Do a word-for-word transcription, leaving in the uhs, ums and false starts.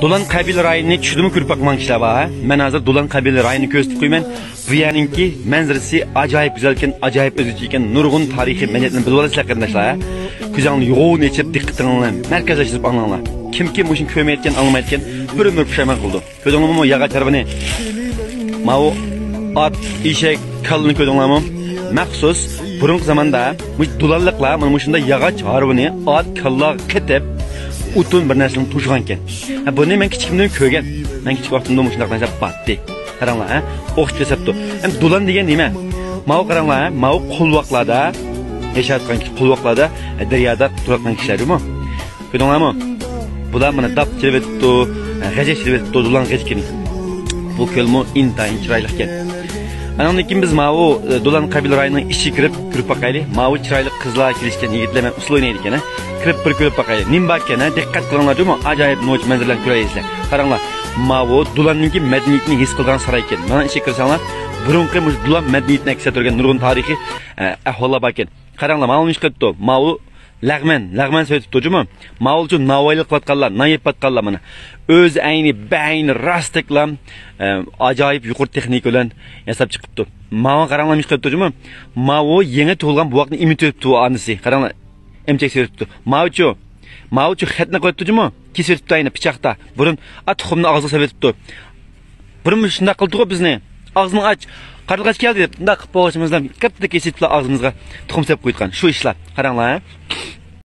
دولان قەبىلە رايونىنى چۈشىدىمۇ كۆرۈپ باقمىغان كىشىلەر بار، ھە؟ مەن ھازىر دولان قەبىلە رايونىنى كۆرسىتىپ قويىمەن. بۇ يەرنىڭكى مەنزىرىسى ئاجايىپ گۈزەلكەن، ئاجايىپ ئۆزگىچە ئىكەن، نۇرغۇن تارىخىي مەدەنىيەتنى بىلىۋالىسىلەر قېرىنداشلار، ھە؟ كۆزۈڭلارنى يوغىنى ئېچىپ دىققىتىڭلارنى مەركەزلەشتۈرۈپ ئاڭلاڭلار. كىمكى مۇشۇنى كۆرمەيدىكەن، ئاڭلىمايدىكەن، بىر ئۆمۈر پۇشايمان قىلىدۇ. كۆردۈڭلارمۇ ياغاچ ھارۋىنى؟ ماۋۇ ئات، ئېشەك، كاللىنى كۆردۈڭلارمۇ؟ مەخسۇس بۇرۇنقى زاماندا مۇشۇ دولانلىقلار مانا مۇشۇنداق ياغاچ ھارۋىنى ئات، كاللاغا قېتىپ، ئوتۇن بىر نەرسىنى توشۇغانىكەن. ھە، بۇنى مەن كىچىكىمدىن كۆرگەن. مەن كىچىك ۋاقتىمدا مۇشۇنداق نەرسە بارتتى. قاراڭلار، ھە؟ ئوخشىتىپ كۆرسەپتۇ. ئەمدى دولان دېگەن نېمە؟ ماۋۇ قاراڭلار، ھە؟ ماۋۇ قولۋاقلاردا ياشاۋاتقان قولۋاقلاردا، ھە، دەريادا تۇرۇۋاتقان كىشىلەر جۇمۇ. كۆردۈڭلارمۇ؟ بۇلار مانا داپ چېلىۋېتىپتۇ، غەجەك چېلىۋېتىپتۇ، دولان غېجىكىنى. بۇ كۆلمۇ ئىنتايىن چىرايلىقكەن. ئانىڭدىن كېيىن بىز ماۋۇ، ئە، دولان قەبىلە رايونىنىڭ ئىچىگە كىرىپ كۆرۈپ باقايلى. ماۋۇ چىرايلىق قىزلار كېلىشكەن، يىگىتلەر مەن ئۇسسۇل ئوينايدىكەن، ھە. كىرىپ بىر كۆرۈپ باقايلى. نېمە باركەن، ھە؟ دىققەت قىلىڭلار جۇمۇ، ئاجايىپ نوچى مەنزىرىلەرنى كۆرەلەيسىلەر. قاراڭلار، ماۋۇ دولاننىڭكى مەدەنىيىتىنى ھېس قىلىدىغان ساراي ئىكەن. مانا ئىچىگە كىرسەڭلار، بۇرۇنقى مۇشۇ دولان مەدەنىيىتىنى ئەكس ئەتتۈرگەن نۇرغۇن تارىخىي، ئە، ئەھۋاللار باركەن. قاراڭلار، ماۋۇ نېمە ئىش قىلىپتۇ؟ ماۋۇ لەغمەن، لەغمەن سېتىپتۇ جۇمۇ. ماۋۇچۇ ناۋايلىق قىلىۋاتقانلار، نان يەپ ياتقانلار مانا. ئۆز ئەينى، بەينى راستتەكلا، ئە، ئاجايىپ يۇقىرى تېخنىكا بىلەن ياساپ چىقىپتۇ. ماۋۇ قاراڭلار، نېمە ئىش قىلىپتۇ جۇمۇ. ماۋۇ يېڭى تۇغۇلغان بوۋاقنى ئېمىتىۋېتىپتۇ ئانىسى. قاراڭلار، ئەمچەك سېتىپتۇ. ماۋۇچۇ، ماۋۇچۇ خەتنە قويۇپتۇ جۇمۇ. كېسىۋېتىپتۇ ئەينى پىچاقتا. بۇرۇن ئا تۇخۇمنى ئاغزىغا سېلىۋېتىپتۇ. بۇرۇن شۇنداق قىلدىغۇ بىزنى. ئاغزىنى ئاچ، قارلىغاچ كەلدى دەپ، مۇنداق قىلىپ بولغاچ بىزلەر كەپتىدە كېسىۋېتىپلا ئاغزىمىزغا تۇخۇم سېلىپ قويۇۋاتقان شۇ ئىشلار. قاراڭلار، ھە؟